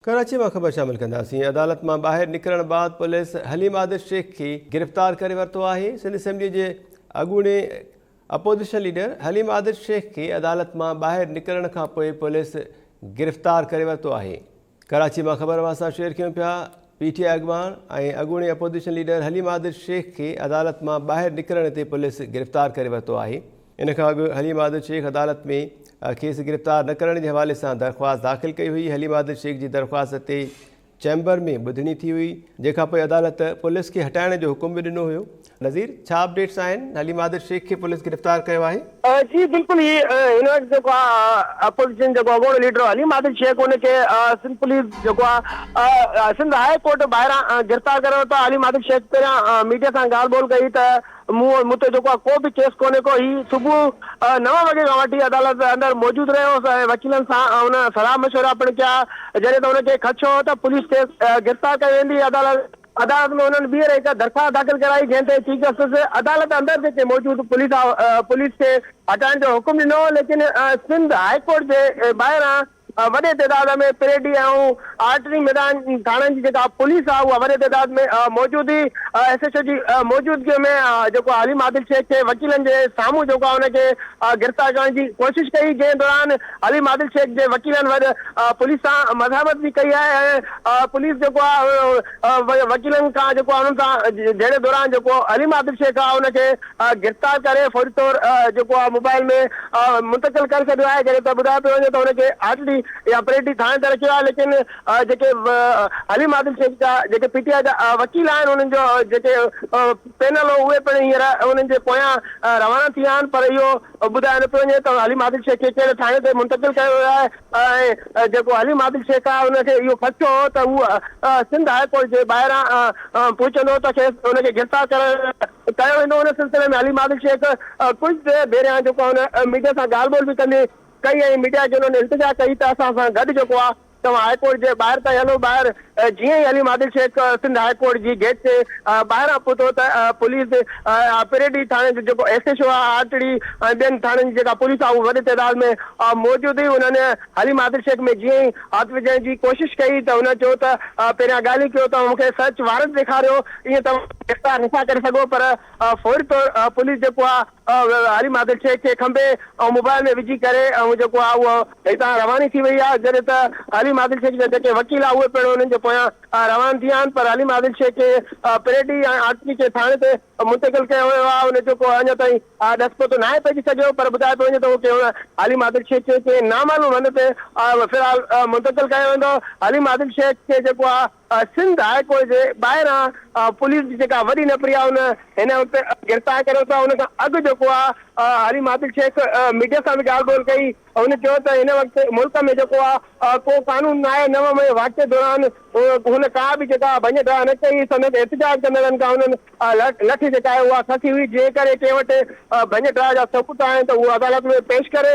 ڪراچي مان خبر شامل ڪنداسين، عدالت مان ٻاهر نڪرڻ بعد پوليس حليم عادل شيخ کي گرفتار ڪري ورتو آهي، سنڌ اسيمبلي جي اڳوڻي اپوزيشن ليڊر حليم عادل شيخ کي عدالت مان ٻاهر نڪرڻ کانپوء پوليس گرفتار ڪري ورتو آهي. ڪراچي مان خبر اوهان سان شيئر ڪيون پيا، پي ٽي آء اڳواڻ ۽ اڳوڻي اپوزيشن ليڊر حليم عادل شيخ کي عدالت مان ٻاهر نڪرڻ تي پوليس گرفتار ڪري ورتو آهي. ان کان اڳ حليم عادل شيخ عدالت ۾ کيس گرفتار نه ڪرڻ جي حوالي سان درخواست داخل ڪئي هئي، حليم عادل شيخ جي درخواست تي چيمبر ۾ ٻڌڻي ٿي هئي، جنهن کان پوء عدالت پوليس کي هٽائڻ جو حڪم به ڏنو هيو. نذير، ڇا اپڊيٽس آهن؟ حليم عادل شيخ کي پوليس گرفتار ڪيو آهي؟ جي بلڪل هي هن وقت جيڪو آهي اپوزيشن جيڪو اڳوڻو ليڊر حليم عادل شيخ ان کي سنڌ پوليس جيڪو آهي سنڌ هاء ڪورٽ ٻاهران گرفتار ڪري ورتو آهي، حليم عادل شيخ پهريان ميڊيا سان ڳالهه ٻولهه ڪئي ته مون مون تي جيڪو آهي ڪو به ڪيس ڪونهي ڪو هي صبح نو وڳي کان وٺي عدالت اندر موجود رهيو هوس ۽ وڪيلن سان هن صلاح مشورا پڻ ڪيا جڏهن ته هن کي خدشو هو ته پوليس کيس گرفتار ڪيو ويندي عدالت عدالت ۾ هنن ٻيهر هڪ درخواست داخل ڪرائي جنهن تي چيف جسٽس عدالت اندر جيڪي موجود پوليس پوليس کي هٽائڻ جو حڪم ڏنو ليڪن سنڌ هاء ڪورٽ جي ٻاهران وڏي تعداد ۾ پريڊي ۽ آرٽري ميدان ٿاڻن جي جيڪا پوليس آهي اها وڏي تعداد ۾ موجود هئي ايس ايڇ او جي موجودگي ۾ جيڪو حليم عادل شيخ کي وڪيلن جي سامهون جيڪو آهي ان کي گرفتار ڪرڻ جي ڪوشش ڪئي جنهن دوران حليم عادل شيخ جي وڪيلن وڏ پوليس سان مزاحمت به ڪئي آهي ۽ پوليس جيڪو آهي وڪيلن کان جيڪو آهي انهن سان جهيڙي دوران جيڪو حليم عادل شيخ آهي ان کي گرفتار ڪري فوري طور جيڪو آهي موبائل ۾ منتقل ڪري ڇڏيو آهي جڏهن ته ٻڌايو پيو وڃي ته هن کي آرٽ ڊي يا پريڊ ڊي ٿاڻي تي رکيو آهي ليڪن جيڪي حليم عادل شيخ جا جيڪي پي ٽي آء جا وڪيل آهن انهن جو جيڪي پينل هو اهي پڻ هينئر انهن جي پويان روانا ٿي ويا آهن پر اهو ٻڌايو نه پيو وڃي ته حليم عادل شيخ کي ڪهڙي ٿاڻي تي منتقل ڪيو ويو آهي ۽ جيڪو حليم عادل شيخ آهي ان کي اهو خدشو هو ته هو سنڌ هاء ڪورٽ جي ٻاهران پهچندو ته کيس ان کي گرفتار ڪري ڪيو ويندو ان سلسلي ۾ حليم عادل شيخ ڪجهه دير پهريان جيڪو آهي ان ميڊيا سان ڳالهه ٻولهه به ڪندي ڪئي ۽ ميڊيا کي انهن التجا ڪئي ته اسان سان گڏ جيڪو آهي توهان هاء ڪورٽ جي ٻاهر تائين هلو ٻاهر جيئن ئي حليم عادل شيخ سنڌ هاء ڪورٽ جي گيٽ تي ٻاهران پهتو ته پوليس پريڊي ٿاڻي جو جيڪو ايس ايڇ او آهي آرٽڙي ۽ ٻين ٿاڻن جي جيڪا پوليس آهي اها وڏي تعداد ۾ موجود هئي انهن حليم عادل شيخ ۾ جيئن ئي هٿ وجهڻ جي ڪوشش ڪئي ته هن چيو ته پهريان ڳالهيون ڪيو توهان مون کي سرچ وارنٽ ڏيکاريو ائين توهان گرفتار نٿا ڪري سگهو پر فوري طور پوليس جيڪو آهي حليم عادل شيخ کي کنڀي ۽ موبائل ۾ وجهي ڪري ۽ جيڪو آهي اهو هتان رواني ٿي وئي آهي جڏهن ته حليم عادل شيخ جا جيڪي وڪيل آهي اهي پڻ انهن جي پويان روان ٿي ويا آهن پر حليم عادل شيخ کي پريڊي ۽ آرٽي کي ٿاڻي تي منتقل ڪيو ويو آهي ان جو ڪو اڃا تائين ڏس پتو ناهي پئجي سگهيو پر ٻڌايو پيو وڃي ته اهو ڪنهن حليم عادل شيخ کي ڪنهن نامعلوم هنڌ تي في الحال منتقل ڪيو ويندو. حليم عادل شيخ کي جيڪو آهي سنڌ هاء ڪورٽ جي ٻاهران پوليس جي جيڪا وڏي نفري آهي ان هن وقت گرفتار ڪري ورتو آهي ان کان اڳ جيڪو آهي حليم عادل شيخ ميڊيا سان به ڳالهه ٻولهه ڪئي هن چيو ته هن وقت ملڪ ۾ جيڪو آهي ڪو قانون ناهي 9 مئي واقعي دوران هن ڪا به جيڪا ڀڃ ڊاهه نه ڪئي سندس احتجاج ڪندڙن کان انهن لٺ جيڪا آهي اها کسي هئي جنهن ڪري ڪنهن وٽ ڀڃ ڊاهه جا ثبوت آهن ته اهو عدالت ۾ پيش ڪري.